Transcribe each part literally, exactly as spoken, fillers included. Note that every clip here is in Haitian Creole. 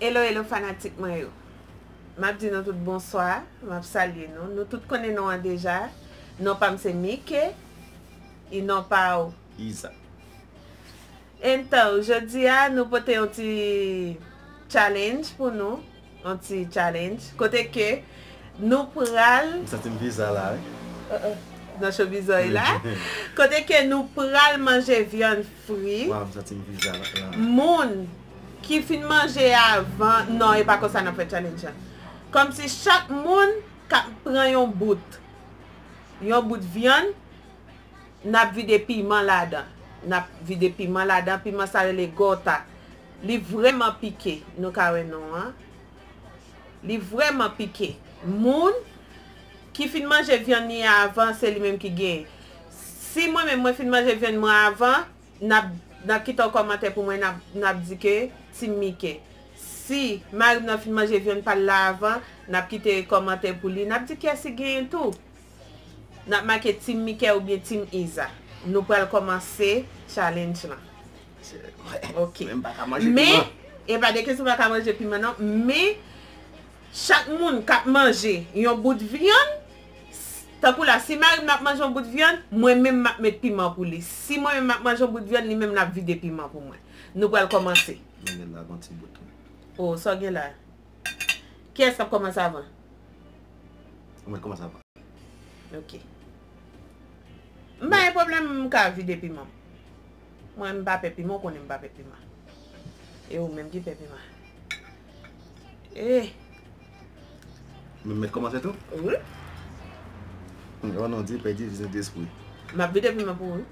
Hello, hello, fanatik mwen yo. M ap di nou tout bonswa, m ap salye nou. Nou tout konnen non an deja. Non pa m se Mike, e non pa w? Iza. Entaw, jodi a, nou pote yon ti challenge pou nou. Yon ti challenge. Kote ke nou pral M santi m viza la, wi. Nan chobizòy la. Kote ke nou pral manje vyann fri. Waw, m santi m viza la. Moun ki fin manje avan, non, e pa konsa n ap fè challenge lan. Kòmsi chak moun ka pran yon bout. Yon bout vyann, n ap vide piman ladan. N ap vide piman ladan. Piman sa rele gòta. Li vrèman pike. Nou ka wè non an. Li vrèman pike. Moun ki fin manje vyann li avan, se li menm ki genyen. Si mwen menm, mwen fin manje vyann mwen avan, n ap, n ap kite yon kòmantè pou mwen, n ap, n ap di ke Team Mike. Si mari m nan fin manje vyann pa l la avan, n ap kite kòmantè pou li, n ap di kiyès ki genyen tou. N ap make Team Mike oubyen Team Iza. Nou pral kòmanse challenge lan. Ok. Men m pa ka manje piman. Men, e pa de kesyon pa ka manje piman, non. Men, chak moun k ap manje yon bout vyann, s-, tankou la, si mari m ap manje yon bout vyann, mwen menm m ap met piman pou li. Si mwen menm m ap manje yon bout vyann, li menm l ap vide piman pou mwen. Nou pral kòmanse. Men la, gon ti bout tou. O, sa w gen la? Kiyès k ap kòmanse avan? Ou mèt kòmanse avan. Ok. M pa gen pwoblèm, m ka vide piman. Mwen, m pa pè piman, ou konnen m pa pè piman. E ou menm ki pè piman. Eh. Men mèt kòmanse tou? Wi. Oh non, di pèdi vizyon despri. M ap vide piman pou ou.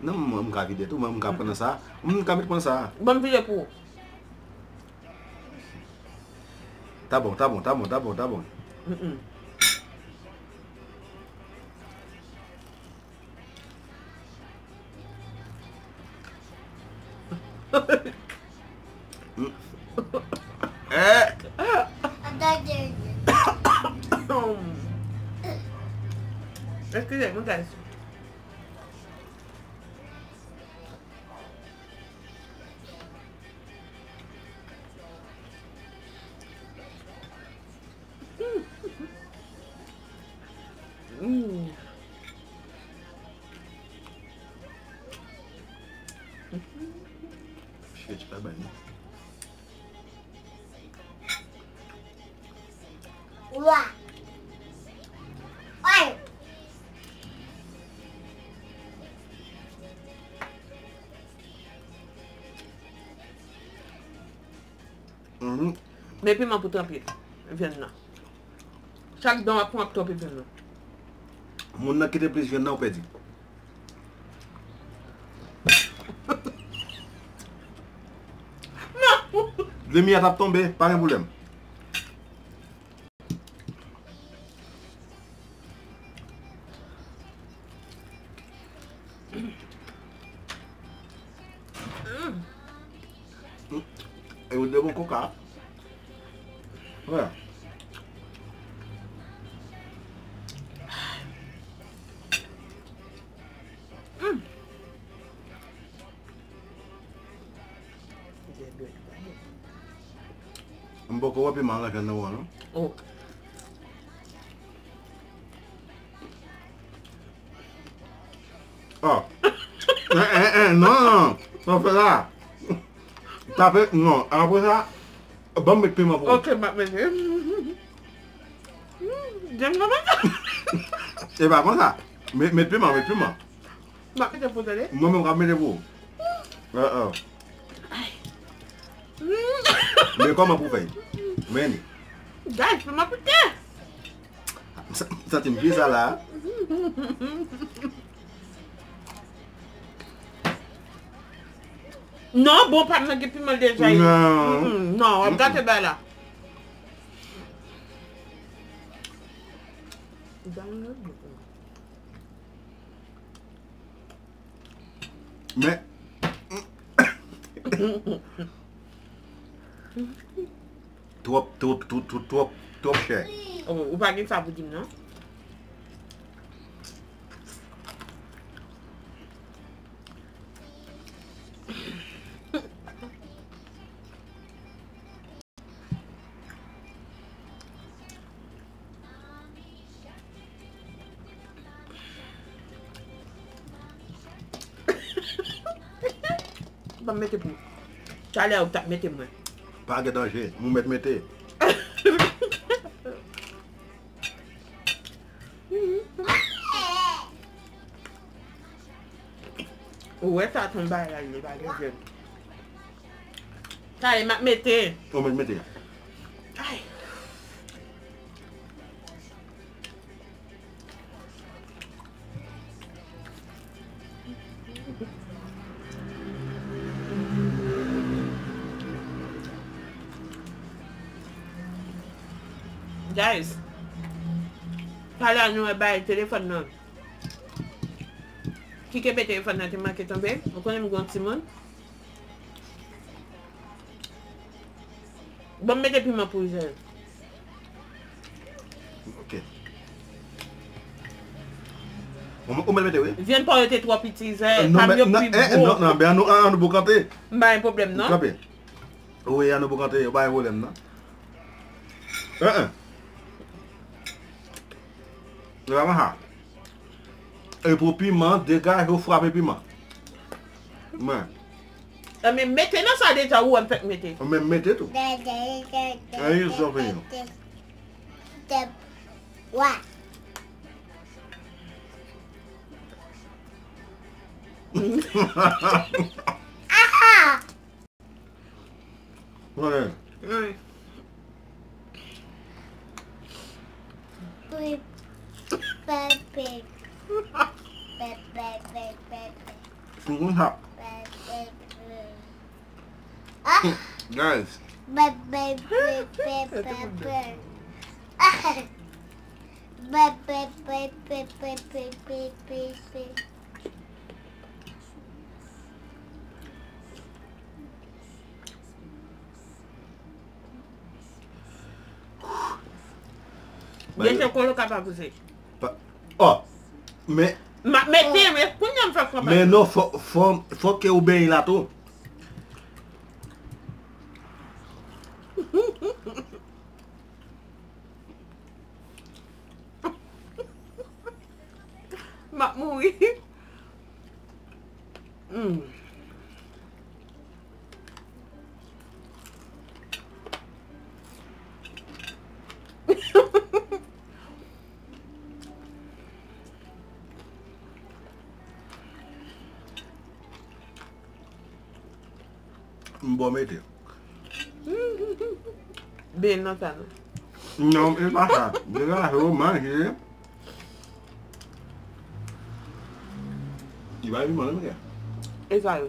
Non, mwen, m ka vide tou, mwen, m ka pran nan sa. M ka met pran nan sa. Bon, m vide pou ou. Tá bom, tá bom, tá bom, tá bom, tá bom. Mm-mm. Hum. É. Excusez-moi, guys. Mm. Shit, pa bay non. Wa. Oy. Mhm. Men piman pou tranpe vyann nan. Chak dan w ap pran, w ap tranpe vyann nan. Moun nan ki te plis vyann nan, ou pèdi. Limi a t ap tonbe, pa gen pwoblèm. E ou de bon koka. Wè. M poko wè piman nan vyann nan, non. Oh. Oh. Eh, eh, eh, non, non. Non, fè la. Tape, non. Apre sa, ban m met piman pou ou. Ok, m ap mete. Mm, janm nan manje. E pa konsa. Met, met piman, met piman. M ap mete pou tande. Mwen menm k ap mete pou ou. Uh-oh. Men kòman pou fè? Men li. Guys, m ap mete. M sa-, m santi m pye sa la. Non, bon, pa m nan gen piman deja. Non. Mm-mm, non, w ap gate bay la. Men. Twòp, twòp, twòp, twòp, twòp, twòp chè. Oh, ou pa gen sa pou di m, non? Ban m mete pou ou. Talè ou t ap mete mwen. Pa gen danje, mwen mèt mete. Ou wè sa se yon bagay li pa gen jèn. Talè m ap mete. Ou mèt mete. Ay. Guys, talè nou wè bay telefòn nan. Ki kenbe telefòn nan te manke tonbe. Ou konnen m gen yon timoun. Bon, m mete piman pou Izèl. Ok. Ou, ou mèt mete, wi. Vyann pa w yo te twò piti, Izèl. Non, men, non, pi eh, gwo. Non, non, men an nou, an nou bokante. M pa gen pwoblèm, non. Kanpe. Wi, an nou bokante, yo pa gen pwoblèm, non. Eh, eh. Yo pa manha. E pou piman, degaje w frape piman. Men. Enben, mete nan sa deja, ou wè m fèk mete. Ou menm mete tou. Ayi, zòfenyon. Wa. Aha! Mwen. Wi. Wi. Pepe. Pepe, pepe, pepe. Mwen sa. Pepe, pepe. Ah! Guys. Pepe, pepe, pepe. Ah! Pepe, pepe, pepe, pepe, pepe. Gen chokolo ka pa pouse. Pa, oh, men. M ap mete, men kounye a m fè fwa pa. Men non, fò, fò, fò ke ou benyen la tou. M ap mouri. Hmm. M bon mete. Ben nan sa non. Non, e pa sa. Degaje w manje. Li pa piman non, men. E sa yo.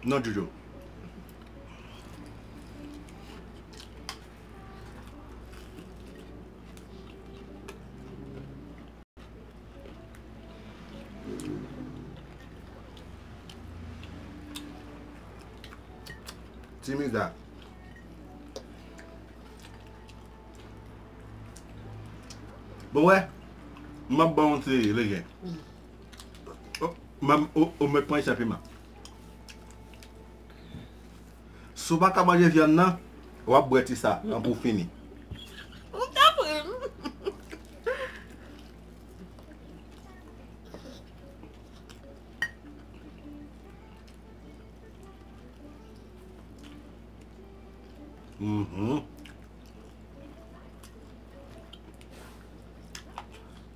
Non, Jojo. Ti miza. Bon, wè, m ap ba w yon ti legen. O, m ap, ou, ou mèt pran yon ti piman. Si w pa ka manje vyann nan, w ap bwè ti sa an pou w fini. Ou ta pri m. Mhm.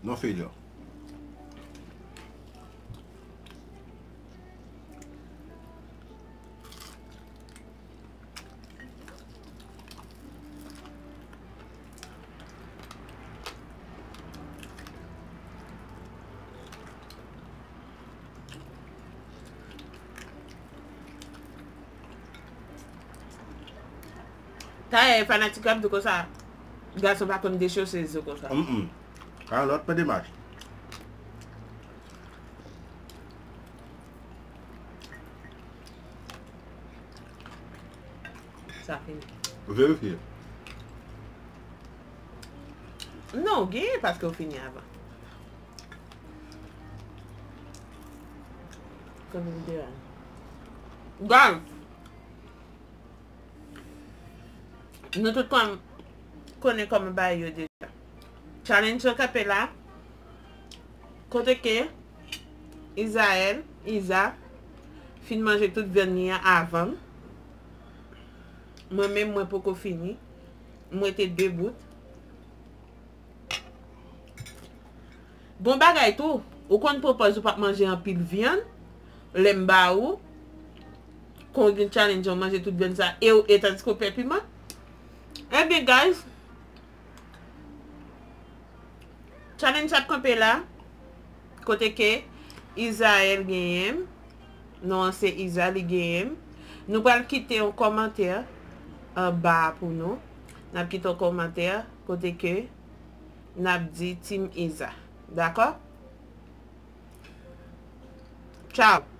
Non, fidyo. Tayè fanatik ap di konsa, gason pa konn dechose zo konsa. Mm, mm. Kalòt pa demach. Sa fini. Verifye. Non, genyen paske w fini avan. Konnen m te al. Guys, nou tout konn, konnen kòman bagay yo deja. Challenge yo kanpe la. Kote ke Izaèl, Iza, fin manje tout vyann li an avan m. Mwen menm, mwen poko fini. M rete de bout. Gon bagay tou, ou konn pran pòz ou p ap manje anpil vyann, lè m ba ou, kon gen challenge ou manje tout vyann sa, e, e tandiske ou pè piman. Ebyen, guys, challenge ap kanpe la, kote ke Izaèl genyen m, non an se Iza, li genyen m. Nou pral kite yon kòmantè anba a pou nou. N ap kite yon kòmantè kote ke n ap di Team Iza. Dakò? Tchao.